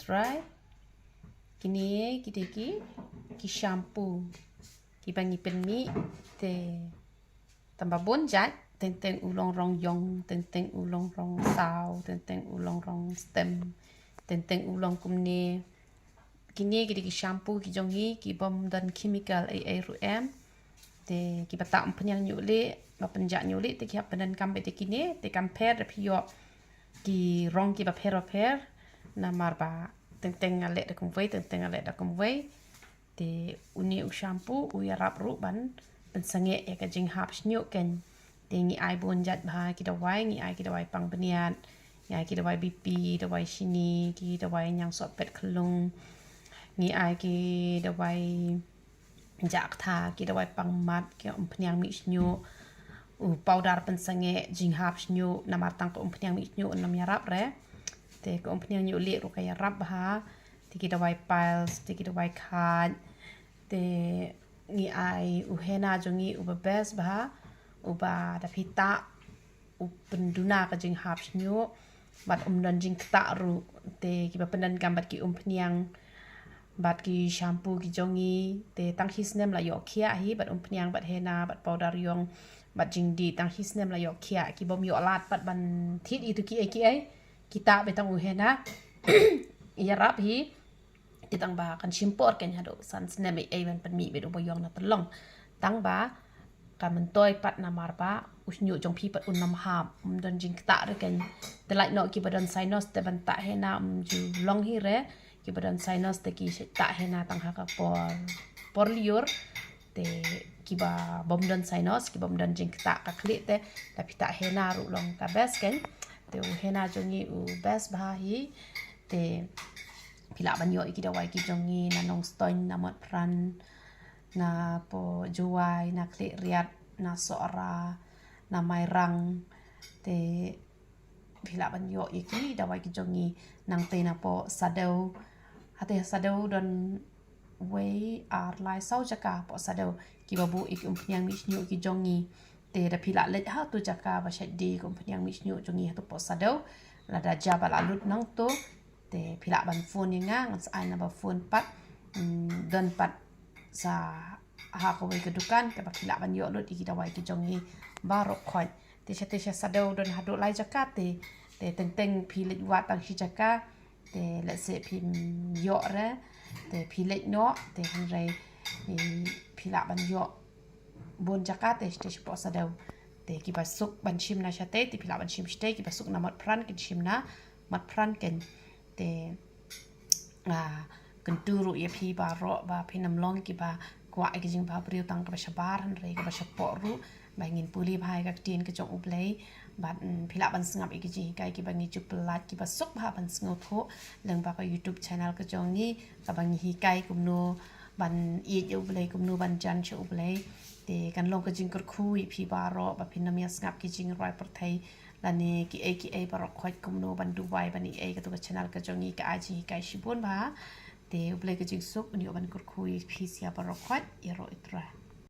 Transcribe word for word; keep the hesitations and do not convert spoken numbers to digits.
Try. Kine ki dei ki, ki shampoo kiba ngi pynmih te tang ba bun jait, teng teng u long rong ïong, teng teng u long rong saw, teng teng u long rong stem, teng teng u long kumne. Kine ki dei ki shampoo ki jong ngi ki bym don chemical ei ei ruh em. Te kiba tah umphniang ñiuh lieh, ba pynjah ñiuh lieh, te ki hap pyndonkam beit da kine, te kam pher da phi ïoh ki rong kiba pher ba pher, namar ba teng teng nga leh da kumwei, teng teng nga leh da kumwei. Te une u shampoo u ïarap ruh ban pynsangeh ïa ka jinghap shñiuh kein. Te ngi ai bun jait bha ki dawai, ngi ai ki dawai pang bniat, ngi ai ki dawai B P, dawai shini, ki dawai ñiang soh pet khyllung, ngi ai ki dawai jah ktha, ki dawai pang mat, ki umphniang mih shñiuh, u powder pynsangeh jinghap shñiuh, namar tang ka umphniang mih shñiuh ym ïarap re. Te ka umphniang ñiuh lieh ruh ka ïarap bha. Te ki dawai piles, te ki dawai khait. Te ngi ai u henna jong ngi uba best bha, uba da phi tah u pynduna ka jinghap shñiuh, bad um don jingktah ruh. Te kiba pyndonkam bad ki umphniang bad ki shampoo ki jong ngi, te tang shi snem la ïoh khiah hi, bad umphniang, bad henna, bad powder ïong, bad jingdih, tang shi snem la ïoh khiah. Ki bym ïoh lad pat ban thied ïa tu kiei kiei, ki tah beit tang u henna. Ïarap hi. Te tang ba kan shim por kein haduh san snem ei ei ban pynmih beit uba ïong na tyllong. Tang ba ka myntoi pat namar ba u shñiuh jong phi pat un ym hap, um don jingktah re kein. Te lait noh kiba don sinus te ban tah henna um ju long hi re. Kiba don sinus te ki shait tah henna tang ha ka por, por lyiur. Te kiba bym don sinus, kiba bym don jingktah ka khlieh te da phi tah henna ruh long ka best kein. Te u henna jong ngi u best bha hi. Te phi lah ban ïoh ïa ki dawai ki jong ngi na Nongstoiñ, na Motphran, na poh Jowai, na Khliehriat, na Sohra, na Mairang. Te phi lah ban ïoh ïa ki dawai ki jong ngi nangtei na poh Saddew. Hatei Saddew don wei, ar, lai, saw jaka poh Saddew kiba buh ïa ki umphniang mih shñiuh ki jong ngi. Te da phi lah leit ha tu jaka ba shait die ka umphniang mih shñiuh jong ngi ha tu poh Saddew. Lada jia ba la lut nangtu, te phi lah ban phone ïa nga, ngan sa ai number phone pat. Hmm, don pat sa ha kawei ka dukan kaba phi lah ban ïoh lut ïa ki dawai ki jong ngi baroh khoit. Te sha, te sha Saddew don haduh lai jaka te, te teng teng phi leit wad tang shi jaka. Te lehse phim ïoh re, te phi leit noh, te hynrei, eh, phi lah ban ïoh bun jaka te shatei shapoh Saddew. Te kiba suk ban shim na shatei te phi lah ban shim shatei, kiba suk na Motphran kin shim na Motphran kein. Te, ah, kyntu ruh ïa phi baroh ba phin ym long kiba kwah ïa ka jingbhabriew tang kaba shabar, hynrei kaba shapoh ruh, ba ngin pule bha ïa ka ktien ka jong U Blei. Bad, mm, phi lah ban sngap ïa ki jinghikai kiba ngi ju pyllait kiba suk bha ban sngewthuh lyngba ka YouTube channel ka jong ngi, kaba ngi hikai kumno ban ïeit ïa U Blei, kumno ban jan sha U Blei. Te kan long ka jingkyrkhu ïa phi baroh ba phin ym ïa sngap ki jingrwai pyrthei lane kiei kiei baroh khoit kumno ban duwai ban ïeit. Kato ka channel ka jong ngi ka ai jinghikai shibun bha. Te U Blei ka jingsuk un ïoh ban kyrkhu ïa phi sha baroh khoit. Ïaroh, ïa U Trai.